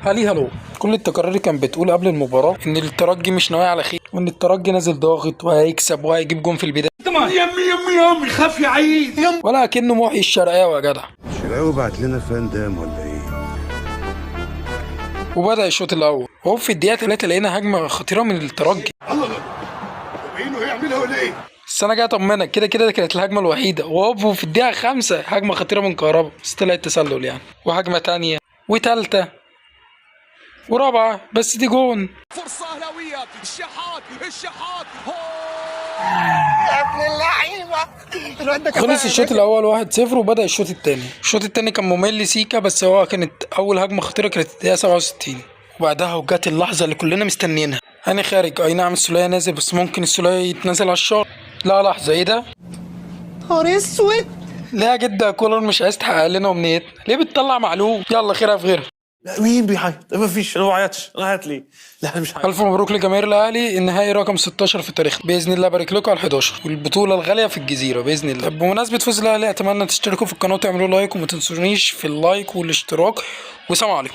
هالي هالو. كل التقارير كان بتقول قبل المباراة ان الترجي مش ناوي على خير، وان الترجي نازل ضاغط وهيكسب وهيجيب جون في البداية. يمي يمي يمي خاف يا عيد. ولا كأنه محيي الشرقاوي يا جدع. الشرقاوي بعت لنا فان دام ولا ايه؟ وبدأ الشوط الأول، وهو في الدقيقة 3 لقينا هجمة خطيرة من الترجي. الله بعينه هيعملها ولا ايه؟ بس أنا جاي أطمنك، كده كده كانت الهجمة الوحيدة. وهوب في الدقيقة 5 هجمة خطيرة من كهربا، بس طلعت تسلل يعني. وهجمة تانية وتالتة ورابعة، بس دي جون. فرصة أهلاوية، الشحات الشحات. خلص الشوط الاول 1-0 وبدا الشوط الثاني. الشوط الثاني كان ممل سيكا، بس هو كانت اول هجمة خطيرة كانت الدقيقة 67، وبعدها وجت اللحظة اللي كلنا مستنيينها. انا خارج، اي نعم السوليه نازل، بس ممكن السوليه يتنزل على الشاط. لا لحظة، ايه ده؟ نهار اسود. لا يا جدع كولر مش عايز تحقق لنا امنيتنا، ليه بتطلع معلوم؟ يلا خيرها في غيرها. لا مين بيعيط؟ ما فيش، انا ما بعيطش. انا عيط ليه؟ لا انا مش عيط. الف مبروك لجماهير الاهلي، النهائي رقم 16 في تاريخنا باذن الله. بارك لكم على 11 والبطوله الغالية في الجزيرة باذن الله. طب بمناسبة فوز الاهلي، اتمنى تشتركوا في القناة وتعملوا like، وما تنسونيش في ال like والاشتراك، وسلام عليكم.